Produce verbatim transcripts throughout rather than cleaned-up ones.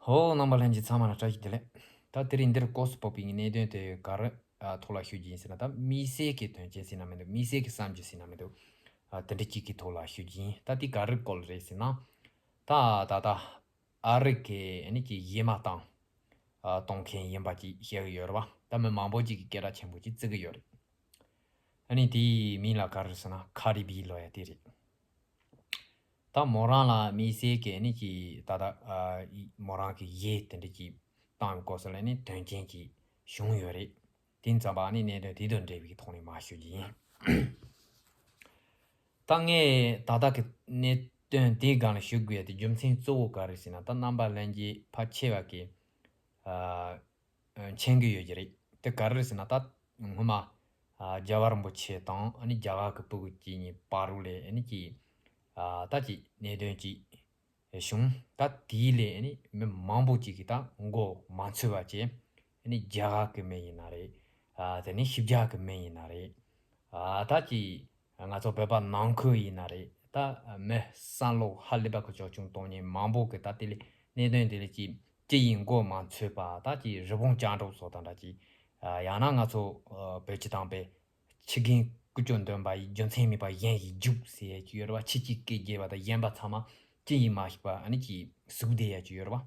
ཧོ། རྣམ་པ་ལྷན་རྒྱས་ཚང་མ་ལ་བཀྲ་ཤིས་བདེ་ལེགས། ད་དེ་རིང་འདིར་སྐབས་སུ་བབ་པའི་གནད་དོན་དེ་ག་རེ་ཨ་ཐོག་ལ་ཞུ་རྒྱུ་ཡིན་ཟེར་ན། ད་དམིགས་བསལ་གྱི་དོན་རྐྱེན་ཟེར་ན་མི་འདུག་དམིགས་བསལ་གྱི་བསམ་རྒྱུ་ཟེར་ན་མི་འདུག་ཨ་དེ་འདྲ་གཅིག་གི་ཐོག་ལ་ཞུ་རྒྱུ་ཡིན། ད་དེ་ག་རེ་སྐོར་རེད་ཟེར་ན། ད་ད་ད་ཨ་རི་གི་ཨ་ནི་གི་གཞས་མ་བཏང་ཨ་གཏོང་མཁན་ཡིན་པ་ཅིག་བཤད་ཀྱི་ཡོད་རེད་བ། ད་མི་མང་པོ་ཅིག་གིས་སྐད་གྲགས་ཆེན་པོ་ཅིག་བརྩི་གི་ཡོད་རེད། ཨ་ནི་དེའི་མིང་ལ་ག་རེ་ཟེར་ན། ཁ་རི་བི་ལོ་ཡ་དེ་རེད། ད་མོ་རང་ལ་དམིགས་བསལ་གྱི་ཨ་ནི་གི་ད་ལྟ་ཨ་མོ་རང་གི་གཞས་དེ་འདྲ་ཅིག་བཏང་བའི་སྐབས་སུ་ལ་ནི་དོན་རྐྱེན་ཅིག་བྱུང་ཡོད་རེད། དེ་ཙམ་པ་ཨ་ནི་གནད་དོན་དེ་དང་འབྲེལ་བའི་ཐོག་ནས་མར་ཞུ་རྒྱུ་ཡིན། ད་ངས་ད་ལྟ་གི་གནད་དོན་དེའི་སྒང་ལ་ཞུ་དགོས་ཡ་དེ་རྒྱུ་མཚན་གཙོ་བོ་ག་རེ་ཟེར་ན། ད་རྣམ་པ་ལྷན་རྒྱས་ཕལ་ཆེ་བ་གིས་ཨ་མཁྱེན་གྱི་ཡོད་ཀྱི་རེད། དེ་ག་རེ་ཟེར་ན། ད་སྔོན་མ་ཨ་རྒྱལ་བ་རིན་པོ་ཆེ་དང་ཨ་ནི་རྒྱ་གར་གྱི་སྤུ་གུ་གཅིག་གཉིས་བར་རུ་ལས་ཨ་ནི་གི་ཨ་ད་ཅིག་གནད་དོན་ཅིག་བྱུང་། ད་དེའི་ལས་ཨ་ནི་མི་མང་པོ་ཅིག་གིས་ད་མགོ་མ་ཚོས་པ་བྱས། ཨ་ནི་རྒྱ་གར་གྱི་མི་ཡིན་ན་རེད། ཨ་དེ་ནས་ཕྱི་རྒྱལ་གྱི་མི་ཡིན་ན་རེད། ཨ་ད་ཅིག་ང་ཚོ་བོད་པ་ནང་ཁུལ་ཡིན་ན་རེད། ད་མི་བསམ་བློ་ཧ་ལས་པ་གི་ཅོག་ཅུང་གཏོང་མཁན་མང་པོ་གིས་ད་དེ་ལས་གནད་དོན་དེ་ལས་ཅིག་ཅི་ཡིན་མགོ་མ་ཚོས་པ། ད་ཅིག་རི་བོང་ཅལ་འདྲ་བཟོ་དང་འདྲ་ཅིག་ཨ་ཡང་ན་ང་ཚོ་ཨ་བོད་སྤྱི་བཏང་པའི་ཕྱི་རྒན་ཀུ་ཅོ་འདོན་པ་ཡི་རྒྱུ་མཚན་མེད་པ་གཞན་ཞིག་རྒྱུགས་ཟེར་ཡས་ཅིག་ཡོད་རེད་བ། ཁྱི་གཅིག་སྐད་རྒྱབ་པ་དང་གཞན་པ་ཚང་མ་ཅི་ཡིན་མ་ཤེས་པ་ཨ་ནི་ཅིག་ཟུག་བསྡད་ཡས་ཅིག་ཡོད་རེད་བ།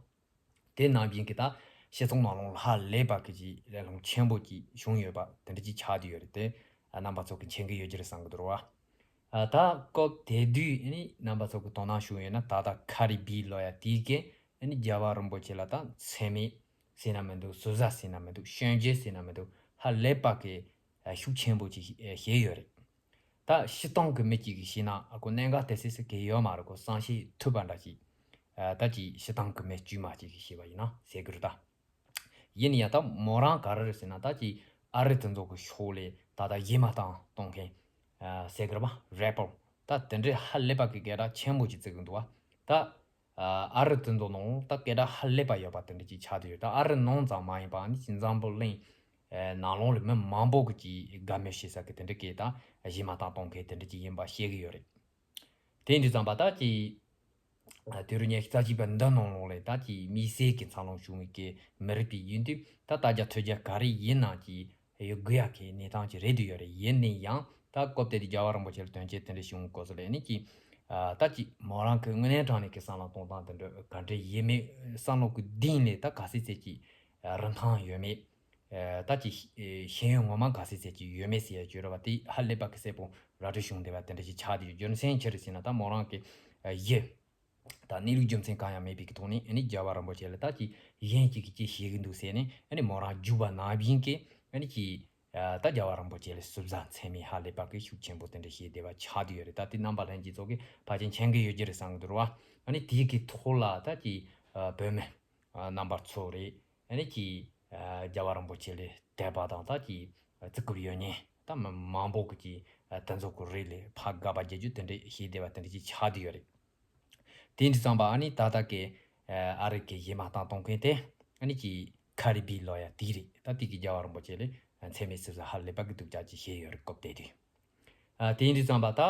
དེ་ནང་བཞིན་གྱི་ད་སྤྱི་ཚོགས་ནང་ལོགས་ལ་ཧ་ལས་པ་གི་ཅིག་ལས་སླ་ཆེན་པོ་ཅིག་བྱུང་ཡོད་པ་དེ་འདྲ་ཅིག་ཆགས་བསྡད་ཡོད་རེད་དེ། ཨ་རྣམ་པ་ཚོ་གིས་མཁྱེན་གྱི་ཡོད་ཀྱི་རེད་བསམ་གྱི་འདུག་རེད་བ། ཨ་ད་སྐབས་དེ་དུས་ཨ་ནི་རྣམ་པ་ཚོ་གིས་དོ་སྣང་བྱུང་ཡོད་ན། ད་ལྟ་ཁ་རི་བི་ལོ་ཡ་དེ་གས་ཨ་ནི་རྒྱལ་བ་རིན་པོ་ཆེ་ལ་ད་མཚན་སྨད་ཟེར་ན་མི་འདུག་ཟུར་ཟ་ཟེར་ན་མི་འདུག་ཞོན་རྗེས་ཟེར་ན་མི་འདུག་ཧ་ལས་པ་གི་ཤུགས་ཆེན་པོ་ཅིག་བྱས་ཡོད་རེད། ད་སྤྱིར་བཏང་གི་མི་གཅིག་གིས་བཤད་ན་ཨ་ཁོ་གནད་འགག་དེ་སྲིད་སུ་གས་ཡོད་མ་རེད། ཁོ་བསམ་ཤེས་ཐུབ་པ་འདྲ་ཅིག་ཨ་ད་ཅིག་སྤྱིར་བཏང་གི་མི་དཀྱུས་མ་ཅིག་གིས་བཤད་པ་ཡིན་ན་ཟེར་གི་རེད་ད། ཡིན་ཡང་ད་མོ་རང་ག་རེ་རེད་ཟེར་ན། ད་ཅིག་ཨ་རི་དེ་ཚོ་གི་ཕྱོགས་ལས་ད་ལྟ་གཞས་མ་བཏང་གཏོང་མཁན་ཨ་ཟེར་གི་རེད་པ། རེ་པར་ད་དེ་འདྲའི་ཧ་ལས་པ་གི་སྐད་གྲགས་ཆེན་པོ་ཅིག་བརྩི་གི་འདུག་བ། ད་ཨ་རི་དེ་ཚོ་ནང་ད་སྐད་གྲགས་ཧ་ལས་པ་ཡོད་པ་དེ་འདྲ་ཅིག་ཆགས་བསྡད་ཡོད། ད་ཨ་རི་ནང་ཙམ་མ་ཡིན་པ་ཨ་ནི་ཅིག་འཛམ་བུ་གླིང་ཨ་ནང་ལོགས་ལ་མི་མང་པོ་གིས་ཅིག་དགའ་མོས་བྱེད་ས་གི་དེ་འདྲ་གི་ད་གཞས་མ་བཏང་གཏོང་མཁན་དེ་འདྲ་ཅིག་ཡིན་པ་བཤད་གི་ཡོད་རེད། དེ་འདྲ་ཙམ་པ་ད་ཅིག་ཨ་དུས་རབས་ཉི་ཤུ་རྩ་གཅིག་པ་འདི་ནང་ལོགས་ལ་ད་ཅིག་དམིགས་བསལ་གྱི་འཚར་ལོངས་བྱུང་བའི་གི་མི་རིགས་དེ་ཡིན་དུས། ད་ལྟ་རྒྱ་ཐོས་རྒྱ་ག་རེ་ཡིན་ན་ཅིག་ཡོད་དགོས་ཡ་གི་གནས་སྟངས་ཅིག་རེད་འདུག་ཡོད་རེད། ཡིན་ན་ཡང་ད་སྐབས་དེ་དུས་རྒྱལ་བ་རིན་པོ་ཆེ་ལ་དོན་རྐྱེན་དེ་འདྲ་བྱུང་སྐབས་སུ་ལ་ནི་ཅིག་ཨ་ད་ཅིག་མོ་རང་གི་དངོས་གནས་དྲང་གནས་ཀྱི་བསམ་བློ་གཏོང་སྟངས་དེ་འདྲ་ག་འདྲ་ཡིན་མིན། བསམ་བློ་གི་གཏིང་ལ་ད་ག་ཚད་ཚད་ཅིག་ཨ་རིན་ཐང་ཡོད་མེད། ཨ་ད་ཅིག་ཨ་ཤེས་ཡོན་ངོ་མ་ག་ཚད་ཚད་ཅིག་ཡོད་མེད་ཟེར་ཡ་བརྗོད་ར་བ་དེ་ཧ་ལས་པ་གི་གསལ་པོ་ར་སྤྲོད་བྱུང་བསྡད་པ་དེ་འདྲ་ཞིག་ཆགས་བསྡད་ཡོད། རྒྱུ་མཚན་ཅི་རེད་ཟེར་ན། ད་མོ་རང་གི་ཨ་གཞས་ད་གནས་ལུགས་རྒྱུ་མཚན་གང་ཡང་མེད་པའི་གི་ཐོག་ནས་ཨ་ནི་རྒྱལ་བ་རིན་པོ་ཆེ་ལ་ད་ཅིག་གཞན་གཅིག་གིས་ཅིག་བཤད་གི་འདུག་ཟེར་ནས་ཨ་ནི་མོ་རང་རྒྱུགས་པ་ནང་བཞིན་གྱི་ཨ་ནི་ཅིག་ཨ་ད་རྒྱལ་བ་རིན་པོ་ཆེ་ལ་ཟུར་ཟ་མཚན་སྨད་ཧ་ལས་པ་གི་ཤུགས་ཆེན་པོ་དེ་འདྲ་བྱས་བསྡད་པ་ཆགས་བསྡད་ཡོད་རེད། ད་དེ་རྣམ་པ་ལྷན་རྒྱས་ཚོ་གིས་ཕལ་ཆེར་མཁྱེན་གི་ཡོད་ཀྱི་རེད་བསམ་གི་འདུག་ར་བ། ཨ་ནི་དེའི་གི་ཐོག་ལ་ད་ཅིག་ཨ་བོད་མི་ཨ་རྣམ་པ་ཚོ་རེད། ཨ་ནི་ཅིག་ཨ་རྒྱལ་བ་རིན་པོ་ཆེ་ལ་དད་པ་དང་ད་ཅིག་ཨ་བརྩི་བཀུར་ཡོད་མཁན་ད་མི་མང་པོ་གིས་ཅིག་ཨ་དེ་ཚོ་གི་རིགས་ལ་ཕར་དགག་པ་རྒྱག་རྒྱུ་དེ་འདྲ་བྱས་བསྡད་པ་དེ་འདྲ་ཅིག་ཆགས་བསྡད་ཡོད་རེད། དེ་འདྲ་ཙམ་པ་ཨ་ནི་ད་ལྟ་གི་ཨ་ཨ་རི་གི་གཞས་མ་བཏང་གཏོང་མཁན་དེ་ཨ་ནི་ཅིག་ཁ་རི་བི་ལོ་ཡ་དེ་རེད། ད་དེ་གིས་རྒྱལ་བ་རིན་པོ་ཆེ་ལ་མཚན་སྨད་ཟུར་ཟ་ཧ་ལས་པ་གི་སྡུག་ཅག་ཅིག་བྱས་ཡོད་རེད། སྐབས་དེ་དུས། ཨ་དེ་འདྲ་ཙམ་པ་ད་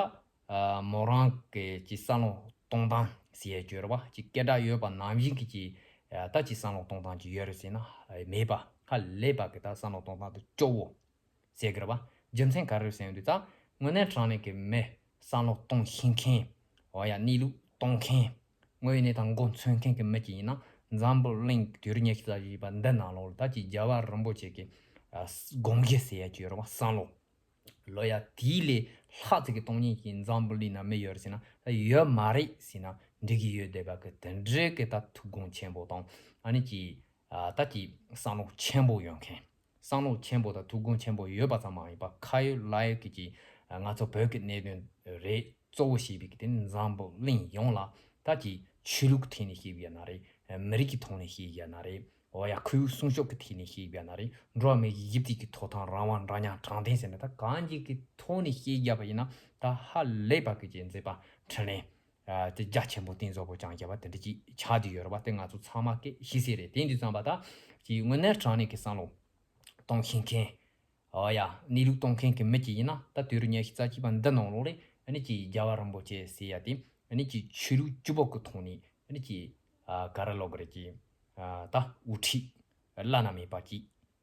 ཨ་མོ་རང་གི་ཅིག་བསམ་བློ་གཏོང་སྟངས་ཟེར་ཡ་བརྗོད་ར་བ། ཅིག་སྐད་གྲགས་ཡོད་པ་ནང་བཞིན་གྱི་ཅིག་ཨ་ད་ཅིག་བསམ་བློ་གཏོང་སྟངས་ཅིག་ཡོད་རེད་ཟེར་ན་ཨ་མེད་པ། ཧ་ལས་པ་གི་ད་བསམ་བློ་གཏོང་སྟངས་དེ་སྐྱོ་བོ་ཟེར་གི་རེད་བ། རྒྱུ་མཚན་ག་རེ་རེད་ཟེར་ཡོང་དུས་ད་དངོས་གནས་དྲང་གནས་ཀྱི་མི་བསམ་བློ་གཏོང་ཤེས་མཁན། འོ་ཡ་གནས་ལུགས་གཏོང་མཁན། དངོས་ཡོད་གནས་སྟངས་མགོ་འཚོས་མཁན་གྱི་མི་ཅིག་ཡིན་ན་འཛམ་བུ་གླིང་དུས་རབས་ཉི་ཤུ་རྩ་བཞི་པ་འདི་ནང་ལོགས་ལ་ད་ཅིག་རྒྱལ་བ་རིན་པོ་ཆེ་གི་ཨ་དགོངས་གཞི་ཟེར་ཡ་ཅིག་ཡོད་རེད་བ། བསམ་བློ། ལོ་ཡ་དེའི་ལས་ལྷག་ཙམ་གྱི་གཏོང་མཁན་གྱི་འཛམ་བུ་གླིང་ན་མི་ཡོད་རེད་ཟེར་ན་ད་ཡོད་མ་རེད་ཟེར་ན་འགྲིག་གི་ཡོད་བསྡད་པ་གི་དེ་འདྲའི་གི་ད་ཐུགས་དགོངས་ཆེན་པོ་དང་ཨ་ནི་ཅིག་ཨ་ད་ཅིག་བསམ་བློ་ཆེན་པོ་ཡོད་མཁན། བསམ་བློ་ཆེན་པོ་དང་ཐུགས་དགོངས་ཆེན་པོ་ཡོད་པ་ཙམ་མ་ཡིན་པ་ཁ་ཡོད་ལག་ཡོད་ཀྱི་ཅིག་ང་ཚོ་བོད་ཀྱི་གནད་དོན་རེད། གཙོ་བོ་བྱས་པའི་གི་དེ་ནི་འཛམ་བུ་གླིང་ཡོངས་ལ་ད་ཅིག་ཆོས་ལུགས་ཀྱི་ཐད་ནས་བཤད་དགོས་ཡ་ན་རེད། མི་རིགས་ཀྱི་ཐོག་ནས་བཤད་དགོས་ཡ་ན་རེད། འོ་ཡ་ཁོར་ཡུག་སྲུང་སྐྱོབ་ཀྱི་ཐད་ནས་བཤད་དགོས་ཡ་ན་རེད། འགྲོ་བ་མིའི་གཞི་རྩའི་གི་ཐོབ་ཐང་རང་དབང་འདྲ་མཉམ་དྲང་བདེན་ཟེར་ན་ད་གང་ཅིག་གི་ཐོག་ནས་བཤད་རྒྱབ་པ་ཡིན་ན་ད་ཧ་ལས་པ་གི་ཅིག་མཛད་པ་འཕྲིན་ལས་ཨ་དེ་རྒྱ་ཆེན་པོ་གཏིང་ཟབ་པོ་བསྐྱངས་བཞག་པ་དེ་འདྲ་ཅིག་ཆགས་བསྡད་ཡོད་རེད་བ། དེ་ང་ཚོ་ཚང་མ་གིས་ཤེས་གསལ་རེད། དེ་འདྲ་ཙམ་པ་ད་ཅིག་དངོས་གནས་དྲང་གནས་ཀྱི་བསམ་བློ་གཏོང་ཤེས་མཁན། ཨོ་ཡ་གནས་ལུགས་གཏོང་མཁན་གྱི་མི་ཅིག་ཡིན་ན་ད་དུས་རབས་ཉི་ཤུ་རྩ་གཅིག་པ་འདི་ནང་ལོགས་ལ་ཨ་ནི་ཅིག་རྒྱལ་བ་རིན་པོ་ཆེ་ཟེར་ཡ་དེ་ཨ་ནི་ཅིག་ཆོས་ལུགས་སྤྱི་པོ་གི་ཐོག་ནས་ཨ་ནི་ཅིག་ཨ་ག་རེ་ལབ་དགོས་རེད། ཅིག་ ད་དབུ་ཁྲིད་བླ་ན་མེད་པ་ཅིག་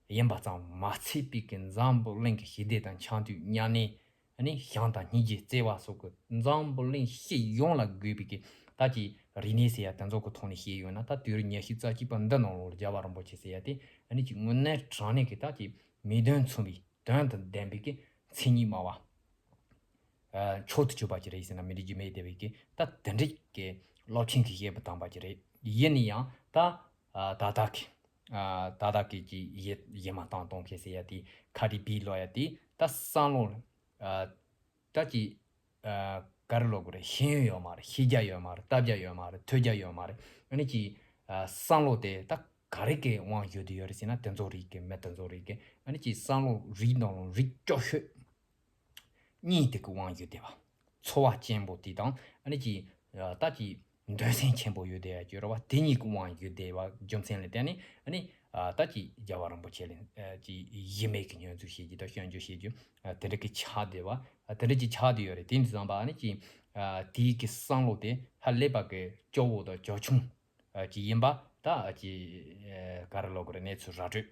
ཡིན་པ་ཙམ་མ་ཚད་པའི་གི་འཛམ་བུ་གླིང་གི་ཞི་བདེ་དང་འཆམ་མཐུན་མཉམ་གནས། ཨ་ནི་ཞིང་དང་སྙིང་རྗེ་བརྩེ་བ་སོགས་ཀྱི་འཛམ་བུ་གླིང་སྤྱི་ཡོངས་ལ་དགོས་པའི་གི་ད་ཀྱི་རིག་གནས་ཟེར་ཡ་དེ་ཚོ་གི་ཐོག་ནས་བཤད་ཡོད་ན། ད་དུས་རབས་ཉི་ཤུ་རྩ་གཅིག་པ་འདི་ནང་ལོགས་ལ་རྒྱལ་བ་རིན་པོ་ཆེ་ཟེར་ཡ་དེ་ཨ་ནི་ཀྱི་དངོས་གནས་དྲང་གནས་ཀྱི་ད་ཀྱི་མིང་དོན་མཚུངས་པའི་དོན་དང་ལྡན་པའི་གི་མཚན་ཉིད་སྨྲ་བ། མཆོག་ཏུ་གྱུར་པ་ཅིག་རེད་ཟེར་ན་མི་འགྲིག་རྒྱུ་མེད། དེ་བས་ཀྱི་ད་དེ་འདྲའི་གི་རླབས་ཆེན་གྱི་བཤད་པ་དམ་པ་ཅིག་རེད། ཡིན་ན་ཡང་ད་ད་ལྟ་གི་ད་ལྟ་གི་ཀྱི་ཡེ་ཡེ་མ་བཏང་གཏོང་མཁན་ཟེར་ཡ་དེ་ཁ་རི་བི་ལོ་ཡ་དེ་ད་བསམ་བློ་ད་ཀྱི་ག་རེ་ལབ་དགོས་རེད། ཤེས་ཡོན་ཡོད་མ་རེད། ཤེས་རྒྱ་ཡོད་མ་རེད། ལྟ་རྒྱ་ཡོད་མ་རེད། ཐོས་རྒྱ་ཡོད་མ་རེད། ཨ་ནི་ཀྱི་བསམ་བློ་དེ་ད་ག་རེ་གི་དབང་ཡོད་དེ་ཡོད་རེད་ཟེར་ན། དེ་ཚོ་རིགས་ཀྱི་མི་དེ་ཚོ་རིགས་ཀྱི་ཨ་ནི་ཀྱི་བསམ་བློ་རིགས་ནང་ལ་རིགས་སྐྱོ་ཤོས་གཉིས་དེ་གི་དབང་ཡོད་དེ་བ། ཚོར་བ་ཆེན་པོ་དེ་དང་ཨ་ནི་ཀྱི་ད་ཀྱི་འདོད་སེམས་ཆེན་པོ་ཡོད་དེ་ཡ་ཡོད་རེད་བ། དེ་གཉིས་ཀྱི་དབང་ཡོད་དེ་བ། རྒྱུ་མཚན་ལ་བརྟེན་ནས་ཨ་ནི་ད་ཀྱི་རྒྱལ་བ་རིན་པོ་ཆེ་ལ་ཀྱི་ཡིད་མེད་ཀྱི་བརྙས་བཅོས་བྱེད་རྒྱུ་དང་སྐྱོན་བརྗོད་བྱེད་རྒྱུ་དེ་འདྲ་གི་ཆགས་བསྡད་པ། དེ་འདྲ་གི་ཆགས་བསྡད་ཡོད་རེད། དེ་འདྲ་བསམ་པ་ཨ་ནི་ཀྱི་དེའི་གི་བསམ་བློ་དེ་ཧ་ལས་པ་གི་སྐྱོ་བོ་དང་སྐྱོ་ཆུང་ཅིག་ཡིན་པ་ད་ཀྱི་ག་རེ་ལབ་དགོས་རེད། གནས་ཚུལ་ར་སྤྲོད་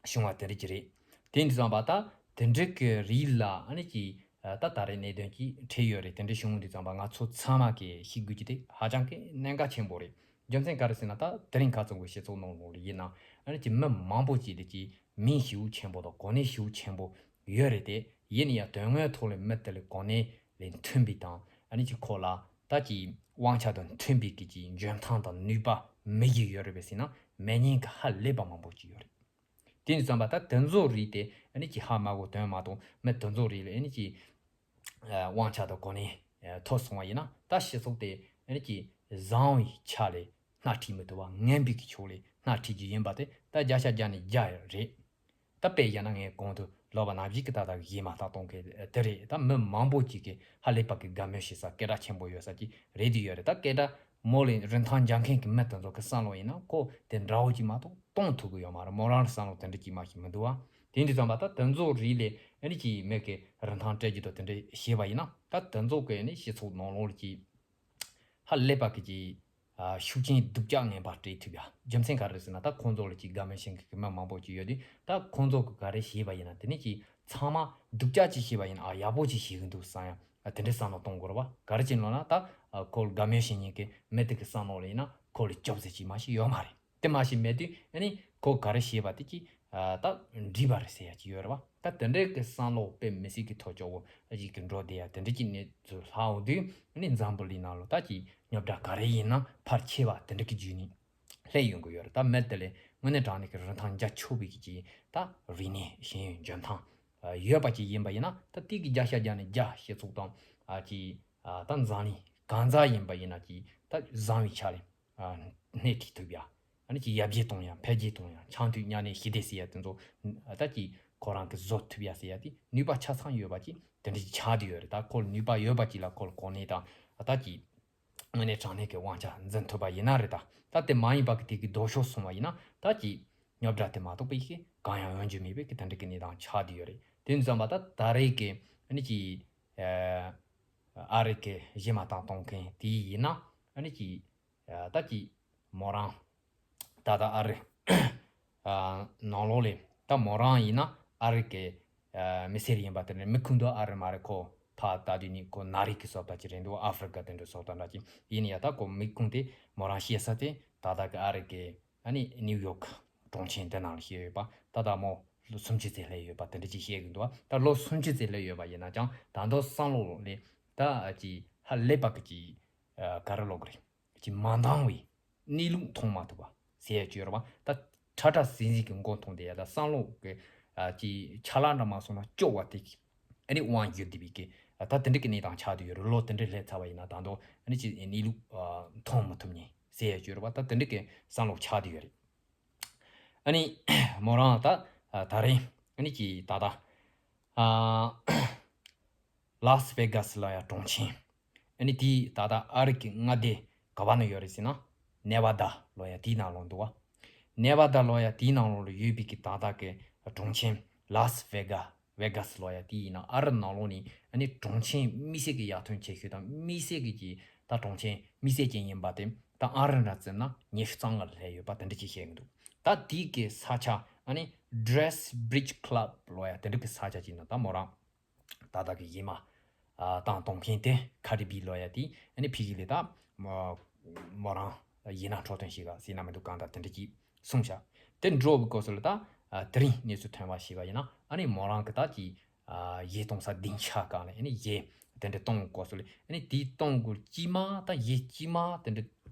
བྱུང་བ་དེ་འདྲ་ཅིག་རེད། དེ་འདྲ་བསམ་པ་ད་དེ་འདྲ་གི་རིགས་ལ་ཨ་ནི་ཀྱི་ད་ད་རེས་གནད་དོན་ཅིག་འཕྲད་ཡོད་རེད། དེ་འདྲ་བྱུང་འདུག་བསམ་པ་ང་ཚོ་ཚང་མ་གི་ཤེས་དགོས་ཀྱི་དེ་ཧ་ཅང་གི་གནད་འགག་ཆེན་པོ་རེད། རྒྱུ་མཚན་ག་རེ་ཟེར་ན། ད་དེ་རིང་ཁ་ཚང་གི་སྤྱི་ཚོགས་ནང་ལོགས་ལ་ཡིན་ན་ཨ་ནི་ཀྱི་མི་མང་པོ་ཅིག་ལ་ཀྱི་མིང་ཞེ་པོ་ཆེན་པོ་དང་གོ་གནས་ཞེ་པོ་ཆེན་པོ་ཡོད་རེད་དེ། ཡིན་ན་ཡང་དོན་དངོས་ཐོག་ལ་མི་དེ་ལ་གོ་གནས་ལས་མཐུན་པའི་དང་ཨ་ནི་ཀྱི་ཁོ་ལ་ད་ཀྱི་དབང་ཆ་དང་མཐུན་པའི་གི་ཀྱི་འཇོན་ཐང་དང་ནུས་པ་མི་ཡི་ཡོད་རེད་པས་ཟེར་ན་མེད་མཁན་གི་ཧ་ལས་པ་མང་པོ་ཅིག་ཡོད་རེད། དེ་ནི་བསམ་པ་ད་དེ་ཚོ་རིགས་དེ་ཨ་ནི་ཀྱི་ཧ་མ་གོ་དོན་མ་གཏོགས་མི་དེ་ཚོ་རིགས་ལ་ཨ་ནི་ཀྱི་དབང་ཆ་དང་གོ་གནས་ཐོབ་སོང་བ་ཡིན་ན། ད་སྤྱི་ཚོགས་དེ་ཨ་ནི་ཀྱི་བཟང་བའི་ཆ་ལས་སྣ་ཁྲིད་མི་ཐུབ་པ། ངན་པའི་གི་ཕྱོགས་ལས་སྣ་ཁྲིད་རྒྱུ་ཡིན་པ་དེ་ད་བརྒྱ་ཆ་བརྒྱ་ནས་བརྒྱ་རེད། ད་དཔེ་བཞག་ན་ངས་གོང་དུ་ལབ་པ་ནང་བཞིན་གྱི་ད་ལྟ་གཞས་མ་ཐག་གཏོང་མཁན་དེ་རེད། ད་མི་མང་པོ་ཅིག་གིས་ཧ་ལས་པ་གི་དགའ་མོས་བྱེད་ས་སྐད་གྲགས་ཆེན་པོ་ཡོད་ས་ཅིག་རེད་དེ་ཡོད་རེད། ད་སྐད་གྲགས་མོ་ལས་རིན་ཐང་འཇགས་མཁན་གྱི་མི་དེ་ཚོ་གི་བསམ་བློ་ཡིན་ན་ཁོ་དེ་འདྲ་བོ་ཅིག་མ་གཏོགས་གཏོང་ཐུབ་ཀྱི་ཡོད་མ་རེད། མོ་རང་ལ་བསམ་བློ་དེ་འདྲ་ཅིག་མ་ཞིག་མི་འདུག་བ། དེ་འདྲ་བསམ་པ་ད་དེ་ཚོ་རིགས་ལས་ཨ་ནི་ཀྱི་མི་གི་རིན་ཐང་སྤྲད་རྒྱུ་དང་དེ་འདྲ་བྱས་པ་ཡིན་ན། ད་དེ་ཚོ་གི་ཨ་ནི་སྤྱི་ཚོགས་ནང་ལོགས་ཀྱི་ཧ་ལས་པ་གི་ཀྱི་ཤུགས་རྐྱེན་སྡུག་ཅག་ངན་པ་སྤྲད་ཐུབ་ཡ། རྒྱུ་མཚན་ག་རེ་ཟེར་ན། ད་ཁོང་ཚོ་ལ་ཅིག་དགའ་མོས་བྱེད་མཁན་གྱི་མི་མང་པོ་ཅིག་ཡོད་དུས། ད་ཁོང་ཚོ་གི་ག་རེ་བྱས་པ་ཡིན་ན་དེ་ནས་ཅིག་ཚང་མ་སྡུག་ཅག་ཅིག་བྱས་པ་ཡིན་ན་ཨ་ཡག་པོ་ཅིག་བྱེད་གི་འདུག་བསམ་ཡ་དེ་འདྲའི་བསམ་བློ་གཏོང་དགོས་རེད་བ། ག་རེ་བྱས་ལབ་ན་ད་ཁོ་ལ་དགའ་མོས་བྱེད་མཁན་གྱི་མི་དེ་གི་བསམ་བློ་ལ་ཡིན་ན་ཁོ་ལ་སྐྱོབ་ས་ཅིག་མ་ཞིག་ཡོད་མ་རེད། དེ་མ་ཞིག་མེད་དུས་ཨ་ནི་ཁོ་ག་རེ་བྱས་པ་དེ་ཅིག་ད་འགྲིག་པ་རེད་ཟེར་ཡ་ཅིག་ཡོད་རེད་བ། ད་དེ་འདྲའི་གི་བསམ་བློ་དཔེ་མི་སྲིད་ཀྱི་ཐོག་སྐྱོ་བོ་ཞིག་གི་འགྲོ་བསྡད་ཡ་དེ་འདྲ་ཅིག་གནས་ཚུལ་ལྷག་འོང་དུས་ཨ་ནི་འཛམ་བུ་གླིང་ནང་ལ་ད་ཅིག་རྙོག་དྲ་ག་རེ་ཡིན་ན་ཕལ་ཆེ་བ་དེ་འདྲ་གི་བརྒྱུད་ནས་སླེབས་ཡོང་གི་ཡོད་རེད། ད་མི་དེ་ལས་དངོས་གནས་དྲང་གནས་ཀྱི་རིན་ཐང་རྒྱ་ཆེ་བའི་གི་ཅིག་ད་རིག་གནས་ཤེས་ཡོན་འཇོན་ཐང་ཡོད་པ་ཅིག་ཡིན་པ་ཡིན་ན། ད་དེ་གི་བརྒྱ་ཆ་བརྒྱ་ནས་བརྒྱ་སྤྱི་ཚོགས་དང་ཨ་ཅིག་ད་འཛམ་གླིང་གང་ཟག་ཡིན་པ་ཡིན་ན་ཅིག་ད་བཟང་བའི་ཆ་ལས་སྣེ་ཁྲིད་ཐུབ་ཡ། ཨ་ནི་ཅིག་ཡར་རྒྱས་གཏོང་ཡ། འཕེལ་རྒྱས་གཏོང་ཡ། འཆམ་མཐུན་མཉམ་གནས་ཞི་བདེ་ཟེར་ཡ་དེ་ཚོ་ད་ཅིག་ཁོ་རང་གི་བཟོ་ཐུབ་ཡ་ཟེར་ཡ་དེ་ནུས་པ་ཆ་ཚང་ཡོད་པ་ཅིག་དེ་འདྲ་ཅིག་ཆགས་བསྡད་ཡོད་རེད། ད་ཁོ་ལ་ནུས་པ་ཡོད་པ་ཅིག་ལ་ཁོ་ལ་གོ་གནས་དང་ད་ཅིག་དངོས་གནས་དྲང་གནས་ཀྱི་དབང་ཆ་འཛིན་ཐུབ་པ་ཡིན་ན་རེད། ད་ད་དེ་མ་ཡིན་པ་གི་དེ་གི་ལྡོག་ཕྱོགས་སོང་བ་ཡིན་ན་ད་ཅིག་རྙོག་དྲ་དེ་མ་གཏོགས་པའི་ཞིག་གང་ཡང་ཡོང་རྒྱུ་མེད་པའི་གི་དེ་འདྲ་གི་གནས་སྟངས་ཆགས་བསྡད་ཡོད་རེད། དེ་ཙམ་པ་ད་ད་རེས་ཀྱི་ཨ་ནི་ཅིག་ཨ་རི་གི་གཞས་མ་བཏང་གཏོང་མཁན་དེ་ཡིན་ན་ཨ་ནི་ཅིག་ད་ཅིག་མོ་རང་ད་ལྟ་ཨ་རི་ནང་ལོགས་ལས་ད་མོ་རང་ཡིན་ན་ཨ་རི་གི་མི་སེར་ཡིན་པ་དེ་ནི་མི་ཁུངས་དུ་ཨ་རི་མ་རེད། ཁོ་ཕ་ད་དུས་ནི་ཁོ་ན་རིགས་ཀྱི་བཟོ་ལྟ་ཅིག་རེད་འདུག་ཨ་ཧྥི་རི་ཀ་དེ་འདྲ་བཟོ་ལྟ་འདྲ་ཅིག་ཡིན་ཡ། ད་ཁོ་མི་ཁུངས་དེ་མོ་རང་བཤད་ས་དེ་ད་ལྟ་གི་ཨ་རི་གི་ཨ་ནི་ནིའུ་ཡོག་གྲོང་ཆེན་འདི་ནང་ལ་བཤད་ཡོད་པ། ད་ལྟ་མོ་ལོ་སུམ་ཅུ་ཙམ་སླེབས་ཡོད་པ་དེ་འདྲ་ཅིག་བཤད་གི་འདུག་ད་ལོ་སུམ་ཅུ་ཙམ་སླེབས་ཡོད་པ་ཡིན་ན་ཀྱང་ད་དུང་བསམ་བློ་ལས་ད་ཅིག་ཧ་ལས་པ་གི་ཅིག་ག་རེ་ལབ་དགོས་རེད། ཅིག་མ་འདང་བའི་གནས་ལུགས་མཐོང་མ་ཐུབ་པ་ཟེར་ཡ་ཅིག་ཡོད་རེད་བ། ད་ཁྲ་ཁྲ་ཟིང་ཟིང་གི་མགོ་མཐོང་བསྡད་ཡ། ད་བསམ་བློ་གི་ཅིག་ཆ་ལག་འདྲ་མ་སོང་ན་སྐྱོ་བ་དེ་གི་ཨ་ནི་དབང་ཡོད་བསྡད་པའི་གི་ད་དེ་འདྲ་གི་གནས་སྟངས་ཆགས་བསྡད་ཡོད་རེད། ལོ་དེ་འདྲ་སླེབས་ཚར་བ་ཡིན་ན་ད་དུང་ཨ་ནི་ཅིག་གནས་ལུགས་མཐོང་མི་ཐུབ་མཁན་ཟེར་ཡ་ཅིག་ཡོད་རེད་བ། ད་དེ་འདྲ་གི་བསམ་བློ་ཆགས་བསྡད་ཡོད་རེད། ཨ་ནི་མོ་རང་ད་ད་རིང་ཨ་ནི་ཅིག་ད་ལྟ་ཨ་ལཱ་སི་ཝེ་གཱ་སི་ལབ་ཡ་གྲོང་ཆེན། ཨ་ནི་དེའི་ད་ལྟ་ཨ་རི་གི་མངའ་སྡེ་ག་བ་ན་ཡོད་རེད་ཟེར་ན། ནེ་ཝ་ད་ལབ་ཡ་དེའི་ནང་ལོགས་འདུག་བ། ནེ་ཝ་ད་ལབ་ཡ་དེའི་ནང་ལོགས་ལ་ཡོད་པའི་གི་ད་ལྟ་གི་གྲོང་ཆེན་ལཱ་སི་ཝེ་གཱ་ཝེ་གཱ་སི་ལབ་ཡ་དེ་ཡིན་ན་ཨ་རི་ནང་ལོགས་ནས་ཨ་ནི་གྲོང་ཆེན་དམིགས་བསལ་གྱི་ཡར་ཐོན་ཆེ་ཤོས་དང་དམིགས་བསལ་གྱི་ཀྱི་ད་གྲོང་ཆེན་དམིགས་བསལ་ཅན་ཡིན་པ་དེ་ ད་ཨང་རིམ་ར་བརྩིས་ན་ཉི་ཤུ་རྩ་ལྔ་ལ་སླེབས་ཡོད་པ་དེ་འདྲ་ཅིག་བཤད་ཀྱི་འདུག་ད་དེའི་གི་ས་ཆ་ཨ་ནི་Drawbridge Club ལོ་ཡ་དེ་འདྲ་གི་ས་ཆ་ཅིག་ན་ད་མོ་རང་ད་ལྟ་གི་གཞས་མ་ཨ་བཏང་གཏོང་མཁན་དེ་Cardi B ལོ་ཡ་དེ་ཨ་ནི་ཕ་གི་ལ་ད་མོ་མོ་རང་གཞས་སྣ་འཁྲབ་སྟོན་ཞིག་ག་ཟེར་ན་མི་འདུག་གང་ལྟར་དེ་འདྲ་ཅིག་གསུངས་ཤག་དེ་འགྲོ་བའི་སྐབས་སུ་ལ་ད་ཨ་དེ་རིང་གནས་ཚུལ་ཐོན་པ་ཞིག་ག་ཡིན་ན་ཨ་ནི་མོ་རང་གི་ད་ཅིག་ཨ་གཞས་གཏོང་ས་སྡིངས་ཆ་སྒང་ལ་ཨ་ནི་གཞས་དེ་འདྲ་གཏོང་སྐབས་སུ་ལ་ཨ་ནི་དེའི་གཏོང་སྐབས་དཀྱིལ་མ་ད་གཞས་དཀྱིལ་མ་དེ་འདྲ་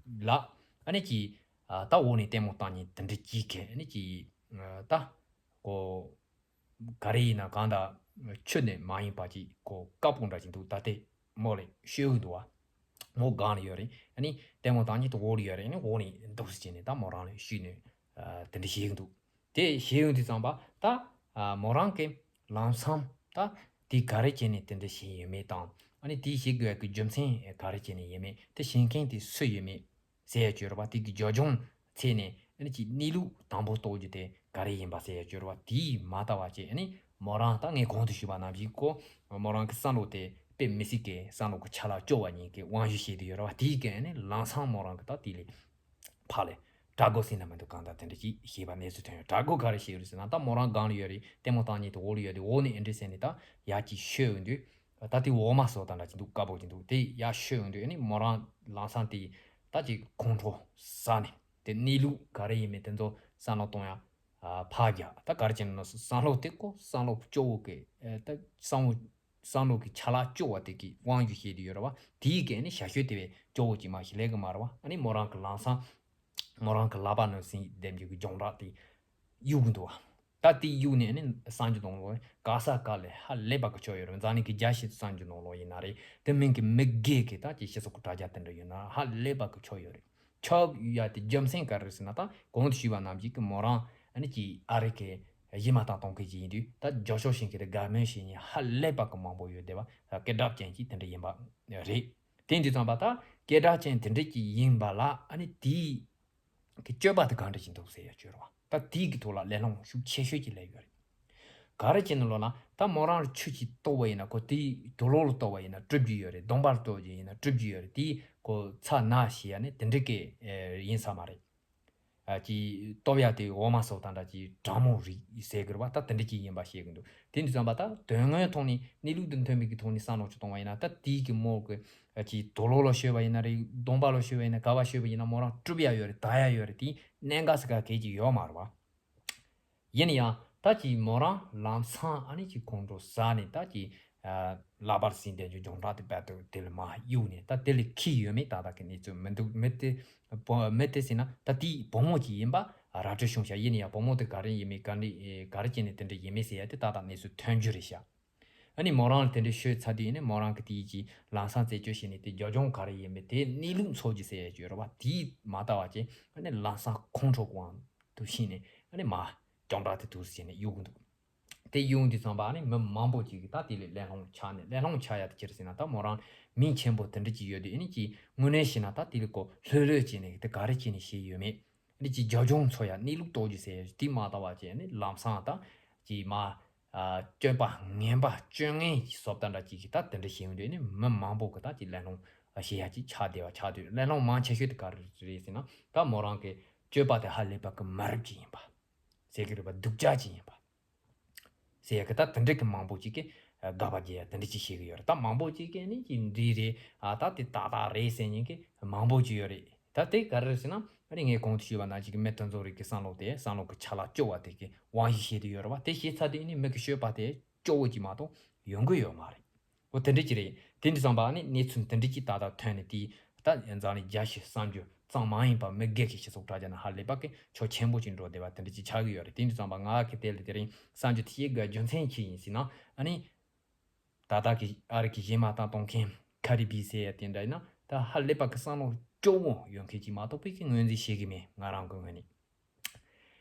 ལ་ཨ་ནི་ཅིག་ཨ་ད་འོག་ནས་ལྟད་མོ་ལྟ་མཁན་དེ་འདྲ་ཅིག་གིས་ཨ་ནི་ཅིག་ཨ་ད་ཀོ་ག་རེ་ཡིན་ན་གང་ལྟར་ཆུ་ནས་མ་ཡིན་པ་ཅིག་ཀོ་དཀར་པོ་འདྲ་ཅིག་འདུག་ད་དེ་མོ་ལ་ཤོད་ཀྱི་འདུག་བ། མོ་སྒང་ལ་ཡོད་རེད། ཨ་ནི་ལྟད་མོ་ལྟ་མཁན་དེ་འོག་ལ་ཡོད་རེད། ཨ་ནི་འོག་ནས་འདུག་སེ་བྱས་ནས་ད་མོ་རང་ལ་ཤོད་ནས་ཨ་དེ་འདྲ་བྱེད་ཀྱི་འདུག་དེ་བྱེད་ཡོང་དུས་ཙམ་པ་ད་ཨ་མོ་རང་གི་ལམ་སང་ད་དེ་ག་རེ་བྱས་ནས་དེ་འདྲ་བྱས་ཡོད་མེད་དང་ཨ་ནི་དེ་བྱེད་དགོས་ཀྱི་རྒྱུ་མཚན་ག་རེ་བྱས་ནས་ཡོད་མེད་དེ་བྱེད་མཁན་དེ་སུ་ཡོད་མེད་ཟེར་ཡ་ཅིག་ཡོད་རེད་པ། དེ་གི་རྒྱབ་ལྗོངས་ཚད་ནས་ཨ་ནི་ཅིག་གནས་ལུགས་དང་པོ་རྟོགས་རྒྱུ་དེ་ག་རེ་ཡིན་པ་ཟེར་ཡ་ཅིག་ཡོད་རེད་པ། དེ་མ་ལྟ་བ་བྱས་ཨ་ནི་མོ་རང་ད་ངས་གོང་དུ་ཞུས་པ་ནང་བཞིན་ཀོ་མོ་རང་གི་བསམ་བློ་དེ་དཔེ་མི་སྲིད་ཀྱི་བསམ་བློ་གི་ཆ་ལག་སྐྱོ་བ་ཉིད་ཀྱི་དབང་ཞུ་བྱས་དེ་ཡོད་རེད་པ། དེ་གི་ཨ་ནི་ལམ་སང་མོ་རང་གི་ད་དེ་ལས་ཕར་ལ་དྲག་རྒོལ་ཟེར་ན་མི་འདུག་གང་ལྟར་དེ་འདྲ་ཅིག་བྱས་པ་གནས་ཚུལ་ཐོན་ཡོད། དྲག་རྒོལ་ག་རེ་བྱས་ཡོད་ཟེར་ན་ད་མོ་རང་སྒང་ལ་ཡོད་རེད། ལྟད་མོ་ལྟ་མཁན་དེ་འོག་ལ་ཡོད་དེ་འོག་ནས་ཨེ་འདྲ་ཟེར་ནས་ད་ཡར་ཅིག་ཤོད་ཡོང་དུས་ད་དེ་འོ་མ་ཟོ་དང་འདྲ་ཅིག་འདུག་དཀར་པོ་ཅིག་འདུག་དེ་ཡར་ཤོད་ཡོང་དུས་ཨ་ནི་མོ་རང་ལམ་སང་དེ་ད་ཅིག་ཁོང་ཁྲོ་ཟ་ནས་དེ་གནས་ལུགས་ག་རེ་ཡིན་མིན་དེ་ཚོ་བསམ་བློ་གཏོང་ཡ་ཕར་རྒྱག་ད་ག་རེ་བྱས་ན་བསམ་བློ་དེ་ཀོ་བསམ་བློ་སྐྱོ་བོ་གི་ད་བསམ་བློ་བསམ་བློ་གི་ཆ་ལག་སྐྱོ་བ་དེ་གི་དབང་ཞུ་བྱས་དེ་ཡོད་རེད་བ། དེའི་གི་ནི་ཞ་ཤོད་དེ་བས་སྐྱོ་བོ་ཅིག་མ་ཞིག་ལས་གི་མ་རེད་བ། ཨ་ནི་མོ་རང་གི་ལམ་སང་མོ་རང་གི་ལག་པ་ནང་ཟིན་ལྡེམ་རྒྱུ་གི་སྦྱོང་བརྡར་དེ་གཡུག་གི་འདུག་བ། ད་དེ་གཡུག་ནས་ནི་གསར་འགྱུར་ནང་ལོགས་ག་ས་ག་ལས་ཧ་ལས་པ་གི་ཆོག་ཡོད་རེད། འཛམ་གླིང་གི་རྒྱལ་སྤྱིའི་གསར་འགྱུར་ནང་ལོགས་ཡིན་ན་རེད། དེ་མིན་གི་མི་སྒེར་གི་ད་ཀྱི་སྤྱི་ཚོགས་གི་དྲ་རྒྱ་དེ་འདྲ་ཡོད་ན་ཧ་ལས་པ་གི་ཆོག་ཡོད་རེད། ཆོག་ཡ་དེ་རྒྱུ་མཚན་ག་རེ་ཟེར་ན་ད་གོང་དུ་ཞུས་པ་ནང་བཞིན་གི་མོ་རང་ཨ་ནི་ཀྱི་ཨ་རི་གི་གཞས་མ་དང་གཏོང་མཁན་ཅིག་ཡིན་དུས་ད་རྒྱབ་སྐྱོར་བྱེད་མཁན་དེ་དགའ་མོས་བྱེད་མཁན་ཧ་ལས་པ་གི་མང་པོ་ཡོད་བསྡད་པ་སྐད་གྲགས་ཅན་ཅིག་དེ་འདྲ་ཡིན་པ་རེད། དེ་འདི་ཙམ་པ་ད་སྐད་གྲགས་ཅན་དེ་འདྲ་ཅིག་ཡིན་པ་ལ་ཨ་ནི་དེའི་གི་སྤྱོད་པ་དེ་གང་འདྲ་ཞིག་འདུག་ཟེར་ཡ་སྤྱོད་རོགས། ད་དེའི་གི་ཐོག་ལ་གླེང་སློང་ཤུགས་ཆེ་ཤོས་ཀྱི་སླེབས་ཡོད་རེད། ག་རེ་བྱས་ནས་ལོ་ན་ད་མོ་རང་ལ་ཆུ་ཅིག་གཏོར་བ་ཡིན་ན་ཁོ་དེའི་དུག་ལོག་ལ་གཏོར་བ་ཡིན་ན་གྲུབ་ཀྱི་ཡོད་རེད། གདོང་པ་ལ་གཏོར་རྒྱུ་ཡིན་ན་གྲུབ་ཀྱི་ཡོད་རེད། དེའི་ཁོ་ཚ་ན་ཞེས་ཡ་ནི་དེ་འདྲ་གི་ཡིན་ས་མ་རེད། ཨ་ཅིག་གཏོར་ཡ་དེ་འོ་མ་སོགས་དང་འདྲ་ཅིག་གྲང་མོ་རིགས་ཟེར་གི་རེད་བ། ད་དེ་འདྲ་ཅིག་ཡིན་པ་བཤད་གི་འདུག་དེ་འདི་ཙམ་པ་ད་དོན་དངོས་ཐོག་ནས་གནས་ལུགས་དང་མཐུན་པའི་གི་ཐོག་ནས་བསམ་བློ་ཅིག་གཏོང་བ་ཡིན་ན་ད་དེའི་གི་མོ་གི་ཨ་ཅིག་དུག་ལོག་ལ་ཤོད་པ་ཡིན་ན་རེད། གདོང་པ་ལ་ཤོད་པ་ཡིན་ན་ག་པ་ཤོད་པ་ཡིན་ན་མོ་རང་གྲུབ་ཡ་ཡོད་རེད། ད་ཡ་ཡོད་རེད། དེ་གནད་འགག་ཟེར་ག་གལ་ཅིག་ཡོད་མ་རེད་བ། ཡིན་ཡང་ད་ཅིག་མོ་རང་ལམ་སང་ཨ་ནི་ཅིག་ཁོང་ཁྲོ་ཟ་ནས་ད་ཅིག་ཨ་ལག་པར་ཟིན་དེ་ཚོ་སྦྱོང་བརྡར་དེ་རྦད་དེ་དེ་ལ་མར་གཡུག་ནས་ད་དེ་ལ་ཁྱི་ཡོད་མེད་ཏག་ཏག་གི་གནས་ཚུལ་མི་འདུག་མི་དེ་བུ་མི་དེ་ཟེར་ན་ད་དེའི་བུ་མོ་ཅིག་ཡིན་པ་ར་སྤྲོད་བྱུང་ཤག་ཡིན་ཡང་བུ་མོ་དེ་ག་རེ་ཡིན་མིན་ག་འདྲ་ག་རེ་བྱས་ནས་དེ་འདྲ་ཡིན་མིན་ཟེར་ཡ་དེ་ཏག་ཏག་གནས་ཚུལ་ཐོན་རྒྱུ་རེད་ཤག་ཨ་ནི་མོ་རང་ལ་དེ་འདྲ་ཤོད་ཚར་དུས་ཨ་ནི་མོ་རང་གི་དེའི་ཅིག་ལམ་སང་རྩད་གཅོད་བྱས་ནས་དེ་རྒྱབ་ལྗོངས་ག་རེ་ཡིན་མིན་དེ་གནས་ལུགས་འཚོལ་རྒྱུ་ཟེར་ཡ་ཅིག་ཡོད་རེད་བ། དེའི་མ་ལྟ་བ་ཅིག་ཨ་ནི་ལམ་སང་ཁོང་ཁྲོ་གང་དུ་ཕྱིན་ནས་ཨ་ནི་མར་སྦྱོང་བརྡར་དེ་འདུག་ཟེར་ནས་གཡུག་གི་འདུག་དེ་གཡུག་དུས་ཙམ་པ་ཨ་ནི་མི་མང་པོ་ཅིག་གིས་ད་དེ་ལས་གླེང་སློང་ཆགས་ནས་གླེང་སློང་ཆགས་ཡ་དེ་ཅི་རེད་ཟེར་ན་ད་མོ་རང་མིང་ཆེན་པོ་དེ་འདྲ་ཅིག་ཡོད་དུས་ཨ་ནི་ཅིག་དངོས་གནས་བྱས་ན་ད་དེ་ལས་ཀོ་ལྷོད་ལྷོད་བྱས་ནས་དེ་ག་རེ་བྱས་ནས་བཤད་ཡོད་མེད། ཨ་ནི་ཅིག་རྒྱབ་ལྗོངས་འཚོལ་ཡ་གནས་ལུགས་རྟོགས་རྒྱུ་ཟེར་ཡ་དེ་མ་ལྟ་བ་བྱས་ཨ་ནི་ལམ་སང་ད་ཅིག་མར་ཨ་སྤྱོད་པ་ངན་པ་སྤྱོད་ངན་གྱི་བཟོ་ལྟ་འདྲ་ཅིག་གིས་ད་དེ་འདྲ་བྱས་ཡོང་དུས་ཨ་ནི་མི་མང་པོ་གིས་ད་ཅིག་གླེང་སློང་བྱེད་ཡ་ཅིག་ཆགས་བསྡད་པ་ཆགས་དུས་གླེང་སློང་མང་ཆེ་ཤོས་དེ་ག་རེ་རེད་ཟེར་ན་ད་མོ་རང་གི་སྤྱོད་པ་དེ་ཧ་ལས་པ་གི་མ་རབས་ཅིག་ཡིན་པ། ཟེར་གི་རེད་པ། སྡུག་ཅག་ཅིག་ཡིན་པ། ཟེར་ཡ་གི་ད་དེ་འདྲ་གི་མང་པོ་ཅིག་གིས་དགག་པ་རྒྱག་ཡ་དེ་འདྲ་ཅིག་བཤད་གི་ཡོད་རེད། ད་མང་པོ་ཅིག་གིས་ནི་ཅིག་འདི་རེད་ཨ་ད་དེ་ཏག་ཏག་རེད་ཟེར་མཁན་གི་མང་པོ་ཅིག་ཡོད་རེད། ད་དེ་ག་རེ་རེད་ཟེར་ན་ཨ་ནི་ངས་གོང་དུ་ཞུས་པ་ནང་བཞིན་གི་མི་དེ་ཚོ་རིགས་གི་བསམ་བློ་དེ་བསམ་བློ་གི་ཆ་ལག་སྐྱོ་བ་དེ་གི་དབང་ཞུ་བྱེད་དུ་ཡོད་རེད་བ། དེ་བྱས་ཚར་དུས་ནི་མི་གི་སྤྱོད་པ་དེ་སྐྱོ་བོ་ཅིག་མ་གཏོགས་ཡོང་གི་ཡོད་མ་རེད། འོ་དེ་འདྲ་ཅིག་རེད། དེ་འདྲ་བསམ་པ་ནི་གནས་ཚུལ་དེ་འདྲ་ཅིག་ཏག་ཏག་ཐོན་ནས་དེ་ད་འཛམ་གླིང་རྒྱལ་སྤྱིའི་གསར་འགྱུར་ཙམ་མ་ཡིན་པར་མི་སྒེར་གྱི་སྤྱི་ཚོགས་དྲ་རྒྱ་ནང་ཧ་ལས་པ་གི་ཕྱོགས་ཆེན་པོ་ཅིག་འགྲོ་བསྡད་པ་དེ་འདྲ་ཅིག་ཆགས་ཀྱི་ཡོད་རེད། དེ་འདྲ་བསམ་པ་ང་གི་དེ་ལ་དེ་རིང་གསར་འགྱུར་དེ་བཤད་དགོས་རྒྱུ་མཚན་ཅི་ཡིན་ཟེར་ན་ཨ་ནི་ད་ལྟ་གི་ཨ་རི་གི་གཞས་མ་དང་གཏོང་མཁན་Cardi B ཟེར་ཡ་དེ་འདྲ་ཡིན་ན་ད་ཧ་ལས་པ་གི་བསམ་བློ་སྐྱོ་བོ་ཡོད་མཁན་ཅིག་མ་གཏོགས་པའི་གི་ངོས་འཛིན་བྱེད་གི་མེད། ང་རང་གི་ངོས་ནས།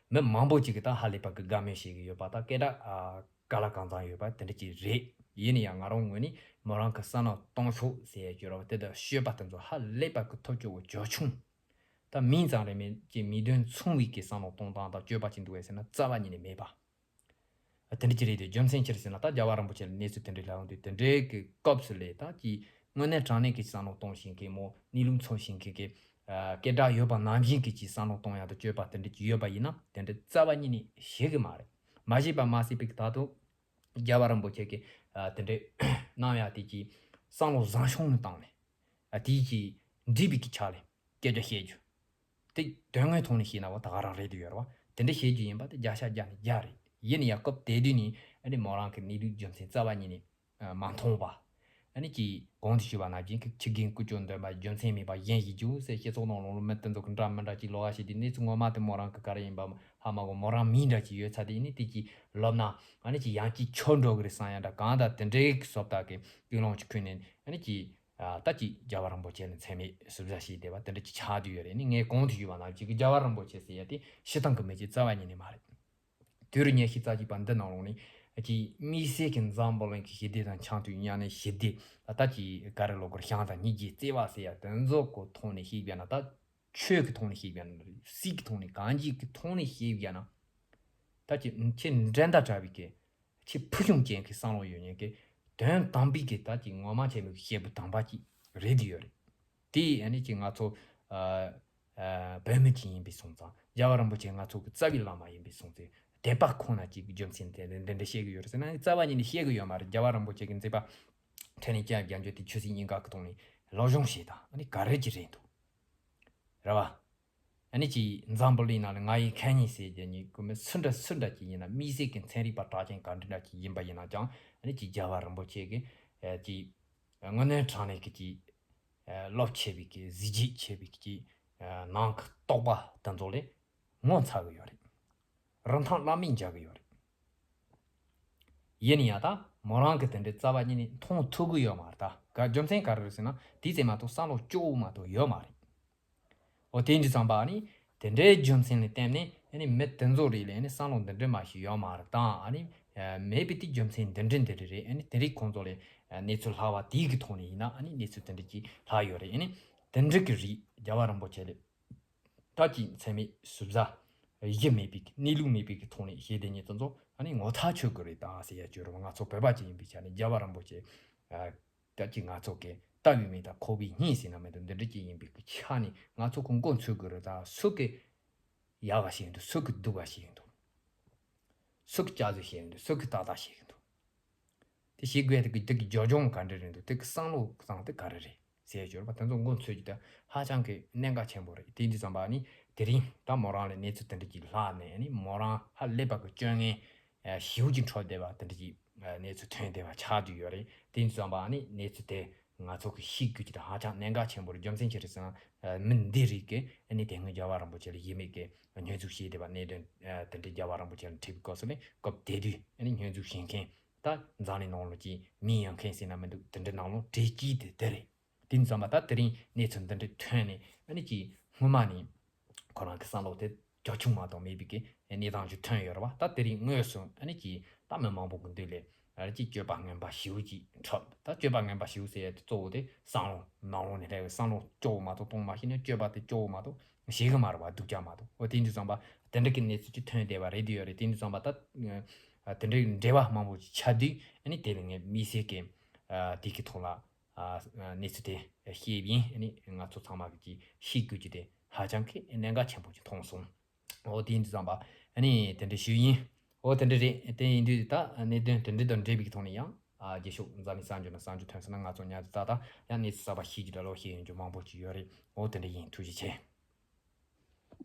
མི་མང་པོ་ཅིག་གིས་ད་ཧ་ལས་པ་གི་དགའ་མོས་བྱེད་ཀྱི་ཡོད་པ་ད་སྐད་གྲགས་ཨ་ག་ལ་གང་འཚམ་ཡོད་པ་དེ་འདྲ་ཅིག་རེད། ཡིན་ན་ཡང་ང་རང་ངོས་ནས་མོ་རང་གི་བསམ་བློ་གཏོང་ཕྱོགས་ཟེར་ཡ་ཅིག་ཡོད་རེད་བ། དེ་དང་སྤྱོད་པ་དེ་ཚོ་ཧ་ལས་པ་གི་ཐབས་སྐྱོ་བོ་ཇོ་ཆུང་། ད་མིང་ཙམ་རེད་མིན་གྱི་མིག་དོན་མཚུངས་པའི་གི་བསམ་བློ་གཏོང་སྟངས་དང་སྤྱོད་པ་ཅིག་འདུག་བས་ཟེར་ན་རྩ་བ་ཉིད་ནས་མེད་པ། དེ་འདྲ་ཅིག་རེད་དེ་རྒྱུ་མཚན་ཅི་རེད་ཟེར་ན་ད་རྒྱལ་བ་རིན་པོ་ཆེ་ལ་གནས་ཚུལ་དེ་འདྲ་ལབ་ཡོང་དུས་དེ་འདྲའི་གི་སྐབས་སུ་ལས་ད་ཀྱི་དངོས་གནས་དྲང་གནས་ཀྱི་བསམ་བློ་གཏོང་བཞིན་གི་མོ་གནས་ལུགས་འཚོལ་བཞིན་གི་གི་ ཨ་སྐད་གྲགས་ཡོད་པ་ནང་བཞིན་གྱི་ཅིག་བསམ་བློ་གཏོང་ཡག་དང་སྤྱོད་པ་དེ་འདྲ་ཅིག་ཡོད་པ་ཡིན་ན་དེ་འདྲ་རྩ་བ་ཉིད་ནས་ཤེས་གི་མ་རེད། མ་ཤེས་པ་མ་ཟད་པའི་ད་དུང་རྒྱལ་བ་རིན་པོ་ཆེ་གིས་ཨ་དེ་འདྲ་གནང་ཡག་དེ་ཅིག་བསམ་བློ་བཟང་ཤོས་ནས་བཏང་ནས་ཨ་དེའི་ཅིག་འགྲིག་པའི་གི་ཆ་ལས་སྐད་ཆ་བཤད་རྒྱུ། དེ་དོན་དངོས་ཐོག་ནས་བཤད་ན་བ་ད་ག་རང་རེད་དུ་ཡོད་རེད་བ། དེ་འདྲ་བཤད་རྒྱུ་ཡིན་པ་དེ་བརྒྱ་ཆ་བརྒྱ་ནས་བརྒྱ་རེད། ཡིན་ན་ཡང་སྐབས་དེ་དུས་ནས་ཨ་ནི་མོ་རང་གི་གནས་ལུགས་རྒྱུ་མཚན་རྩ་བ་ཉིད་ནས་ཨ་མ་མཐོང་བ། ཨ་ནི་ཅིག་གོང་དུ་ཞུས་པ་ནང་བཞིན་གྱི་ཕྱི་རྒྱལ་ཀུན་སྤྱོད་འདོན་པ་རྒྱུ་མཚན་མེད་པ་གཞན་ཞིག་རྒྱུ་ཟེར་སྤྱི་ཚོགས་ནང་ལོགས་ལ་མི་དེ་ཚོ་གི་འདྲ་མི་འདྲ་ཅིག་ལོགས་ཀ་བཤད་དེ་གནས་ཚུལ་ངོ་མ་དེ་མོ་རང་གི་ག་རེ་ཡིན་པ་ཧ་མ་གོ། མོ་རང་མིང་འདྲ་ཅིག་ཡོད་ཚ་དེ་ཡིན་ནི་དེ་ཅིག་ལོབས་ན་ཨ་ནི་ཅིག་ཡང་ཅིག་ཆོ་འགྲོ་གི་རེད་བསམ་ཡ་འདྲ་གང་ལྟར་དེ་འདྲའི་གི་བཟོ་ལྟ་གི་ཀུན་སློང་ཅིག་ཁུར་ནས་ཨ་ནི་ཅིག་ཨ་ད་ཅིག་རྒྱལ་བ་རིན་པོ་ཆེ་ལ་མཚན་སྨད་ཟུར་ཟ་བྱས་བསྡད་པ་དེ་འདྲ་ཅིག་ཆགས་བསྡད་ཡོད་རེད། ནི་ངས་གོང་དུ་ཞུས་པ་ནང་བཞིན་གྱི་རྒྱལ་བ་རིན་པོ་ཆེ་ཟེར་ཡ་དེ་སྤྱིར་བཏང་གི་མི་ཅིག་རྩ་བ་ཉིད་ནས་མ་རེད། དུས་རབས་ཉི་ཤུ་རྩ་གཅིག་པ་འདི་ནང་ལོགས་ནས་ཅིག་དམིགས་བསལ་གྱི་འཛམ་བུ་གླིང་གི་ཞི་བདེ་དང་འཆམ་མཐུན་མཉམ་གནས་ཞི་བདེ་ད་ཅིག་ག་རེ་ལབ་དགོས་རེད། ཞང་དང་གཉིས་ཀྱི་བརྩེ་བ་ཟེར་ཡ་དེ་ཚོ་གི་ཐོག་ནས་བཤད་པ་ཡིན་ན་ད་ཆོས་ཀྱི་ཐོག་ནས་བཤད་པ་ཡིན་ན་རེད། སྲིད་ཀྱི་ཐོག་ནས་གང་ཅིའི་གི་ཐོག་ནས་བཤད་པ་ཡིན་ན་ད་ཅིག་ཁྱེད་འགྲན་ཟླ་བྲལ་བའི་གི་ཆེས་ཕུལ་བྱུང་ཅན་གྱི་བསམ་བློ་ཡོད་མཁན་གྱི་དོན་དམ་པའི་གི་ད་ཅིག་ངོ་མ་ཆེན་པོའི་སྐྱེས་བུ་དམ་པ་ཅིག་རེད་དེ་ཡོད་རེད། དེ་ཨ་ནི་ཅིག་ང་ཚོ་ཨ་ཨ་བོད་མི་ཅིག་ཡིན་པའི་སོང་ཙང་རྒྱལ་བ་རིན་པོ་ཆེ་ང་ཚོ་གི་རྩ་བའི་བླ་མ་ཡིན་པའི་སོང་ཙང་དད་པ་ཁོ་ན་ཅིག་གི་རྒྱུ་མཚན་དེ་འདི་འདྲ་བཤད་གི་ཡོད་རེད་ཟེར་ན་རྩ་བ་ཉིད་ནས་བཤད་གི་ཡོད་མ་རེད། རྒྱལ་བ་རིན་པོ་ཆེ་གི་མཛད་པ་ཕྲན་ནས་བཅའ་རྒྱ་འཇོག་དེ་ཆོས་སྲིད་གཉིས་ཀ་གི་ཐོག་ནས་སློབ་སྦྱོང་བྱེད་དང་ཨ་ནི་ག་རེ་ཅིག་རེད་འདུག་རེད་བ། ཨ་ནི་ཅིག་འཛམ་བུ་གླིང་ནང་ལ་ང་ཡི་མཁན་ཉིད་ཟེར་རྒྱུ་ཉིད་ཀུན་མི་སུ་འདྲ་སུ་འདྲ་ཅིག་ཡིན་ན་དམིགས་བསལ་གྱི་ཚན་རིག་པ་གྲགས་ཅན་ག་འདྲ་འདྲ་ཅིག་ཡིན་པ་ཡིན་ན་ཀྱང་ཨ་ནི་ཅིག་རྒྱལ་བ་རིན་པོ་ཆེ་གིས་ཨ་ཅིག་དངོས་གནས་དྲང་གནས་ཀྱི་ཅིག་ཨ་རླབས་ཆེ་བའི་གི་གཟི་བརྗིད་ཆེ་བའི་གི་ཅིག་ཨ་ནང་གི་རྟོགས་པ་དེ་ཚོ་ལས་ངོ་མཚར་གི་ཡོད་རེད། རིན་ཐང་བླ་མེད་འཇལ་གི་ཡོད་རེད། ཡིན་ཡང་ད་མོ་རང་གི་དེ་འདྲའི་རྩ་བ་ཉིད་ནས་མཐོང་ཐུབ་གི་ཡོད་མ་རེད། ད་ག་རྒྱུ་མཚན་ག་རེ་རེད་ཟེར་ན་དེའི་ཚེ་མ་གཏོགས་བསམ་བློ་སྐྱོ་བོ་མ་གཏོགས་ཡོད་མ་རེད། འོ་དེ་འདྲ་ཙམ་པ་ཨ་ནི་དེ་འདྲའི་རྒྱུ་མཚན་ལ་བརྟེན་ནས་ཨ་ནི་མི་དེ་ཚོ་རིགས་ལ་ཨ་ནི་བསམ་བློ་འདི་འདྲ་མ་ཞིག་ཡོད་མ་རེད། ད་ཨ་ནི་མེད་པའི་དེ་རྒྱུ་མཚན་འདི་འདྲ་འདི་འདྲ་རེད། ཨ་ནི་དེ་རིགས་ཁོང་ཚོ་ལ་གནས་ཚུལ་ལྷག་པ་དེའི་གི་ཐོག་ནས་ཡིན་ན་ཨ་ནི་གནས་ཚུལ་དེ་འདྲ་ཅིག་ལྷག་ཡོད་རེད། ཨ་ནི་དེ་འདྲ་གི་རིགས་རྒྱལ་བ་རིན་པོ་ཆེ་ལ་ད་ཅིག་མཚན་མེད་ཟུར་ཟ་གཞི་མེད་པའི་གནས་ལུགས་མེད་པའི་གི་ཐོག་ནས་བཤད་དེ་ཉིད་དེ་ཚོ་ཨ་ནི་ངོ་ཚ་ཆོད་དགོས་རེད་ད་ཟེར་ཡ་བཅོས་རུང་ང་ཚོ་བོད་པ་ཅིག་ཡིན་པའི་ཆ་ནས་རྒྱལ་བ་རིན་པོ་ཆེ་ད་ཅིག་ང་ཚོ་གི་ལྟ་བའི་མིག་དང་ཁོག་པའི་སྙིང་ཟེར་ན་མི་འདུག་འདི་འདྲ་ཅིག་ཡིན་པའི་གི་ཆ་ནས་ང་ཚོ་གི་མགོ་འཚོས་དགོས་རེད་ད། སུ་གི་ཡག་ག་ཞིག་འདུག་སུ་གི་སྡུག་ག་ཞིག་འདུག་སུ་གི་སྐྱག་རྫུན་ཞིག་འདུག་སུ་གི་ཏག་ཏག་ཞིག་འདུག་དེ་ཤེས་དགོས་དེ་གི་དེ་གི་རྒྱབ་ལྗོངས་ག་འདྲ་རེད་འདུག་དེ་གི་བསམ་བློ་བཟང་དེ་ག་རེ་རེད་ཟེར་ཡ་བཅོས་རུང་དེ་ཚོ་མགོ་འཚོས་རྒྱུ་དེ་ཧ་ཅང་གི་གནད་འགག་ཆེན་པོ་རེད། དེ་འདི་ཙམ་པ་ནི་དེ་རིང་ད་མོ་རང་ལ་གནས་ཚུལ་དེ་འདྲ་ཅིག་ལྷག་ནས་ནི་མོ་རང་ཧ་ལས་པ་གི་སྐྱོན་ངན་ཞེ་པོ་ཅིག་འཕྲོ་བསྡད་པ་དེ་འདྲ་ཅིག་གནས་ཚུལ་ཐོན་བསྡད་པ་ཆགས་བསྡད་ཡོད་རེད། དེ་འདི་ཙམ་པ་ནི་གནས་ཚུལ་དེ་ང་ཚོ་གི་ཤེས་དགོས་ཀྱི་དེ་ཧ་ཅང་གནད་འགག་ཆེན་པོ་རེད། རྒྱུ་མཚན་ཅི་རེད་ཟེར་ན་མི་འདི་རིགས་ཀྱིས་ནི་དེ་སྔོན་རྒྱལ་བ་རིན་པོ་ཆེ་ལ་ཡིད་མེད་ཀྱི་བརྙས་འཛུགས་བྱས་བསྡད་པ་གནད་དོན་དེ་འདྲའི་རྒྱལ་བ་རིན་པོ་ཆེ་ལ་འཁྲིད་པའི་སྐབས་སུ་ནི་སྐབས་དེ་དུས་ནི་བརྙས་འཛུགས་བྱེད་མཁན་ད་འཛམ་གླིང་ནང་ལོགས་ཀྱི་མི་ཡོད་མཁན་ཟེར་ན་མི་འདུག་དེ་འདྲའི་ནང་ལོགས་གྲས་གཅིག་དེ་དེ་རེད། དེ་ཙམ་པ་ད་དེ་རིང་གནས་ཚུལ་འདི་འདྲ་ཐོན་ནས་ཨ་ནི་ཅིག་སྔོན་མ་ནས་ཁོ་རང་གི་བསམ་བློ་དེ་གྱོང་ཆུང་མ་གཏོགས་མེད་པའི་གི་གནས་སྟངས་ཅིག་ཐོན་ཡོད་རེད་བ། ད་དེ་རིང་དངོས་སུ་ཨ་ནི་ཅིག་ད་མི་མང་པོ་གི་མདུན་ལས་ཨ་ནི་ཅིག་སྤྱོད་པ་ངན་པ་ཞེ་པོ་ཅིག་འཁྲབ། ད་སྤྱོད་པ་ངན་པ་ཞེ་པོ་ཟེར་ཡ་དེ་གཙོ་བོ་དེ་བསམ་བློ་ནང་ལོགས་ནས་སླེབས་པའི་བསམ་བློ་སྐྱོ་བོ་མ་གཏོགས་གཏོང་མ་ཤེས་ནས་སྤྱོད་པ་དེ་སྐྱོ་བོ་མ་གཏོགས་ཤེས་གི་མ་རེད་བ། སྡུག་ཅག་མ་གཏོགས། འོ་དེ་འདྲ་ཙམ་པ་དེ་འདྲ་གི་གནས་ཚུལ་ཅིག་ཐོན་བསྡད་པ་རེད་དེ་ཡོད་རེད། དེ་འདྲ་ཙམ་པ་ད་དེ་འདྲའི་འབྲེལ་བ་མང་པོ་ཅིག་ཆགས་དུས་ཨ་ནི་དེ་ལ་ངས་དམིགས་བསལ་གི་དེ་གི་ཐོག་ལ། ཨ་གནས་ཚུལ་དེ་ཤེས་པ་ཡིན། ཨ་ནི་ང་ཚོ་ཚང་མ་གི་ཅིག་ཤེས་དགོས་ཀྱི་དེ་ཧ་ཅང་གི་གནད་འགག་ཆེན་པོ་ཅིག་མཐོང་སོང་། འོ་དེ་ཡིན་དུས་ཙམ་པ་ཨ་ནི་དེ་འདྲ་ཞུ་ཡིན། འོ་དེ་འདྲ་རེད། དེ་ཡིན་དུས་ད་གནད་དོན་དེ་འདྲ་དང་འབྲེལ་བའི་ཐོག་ནས་ཡང་ཨ་རྗེས་ཕྱོགས་འཛམ་གླིང་གསར་འགྱུར་ན་གསར་འགྱུར་ཐོན་སོང་ན་ང་ཚོ་ཉར་དུ་ད་ད་ཡང་གནས་ཚུལ་གསར་པ་ཤེས་རྒྱུ་དང་ལོག་ཤེས་ཡོང་རྒྱུ་མང་པོ་ཅིག་ཡོད་རེད། འོ་དེ་འདྲ་ཡིན། ཐུགས་རྗེ་ཆེ།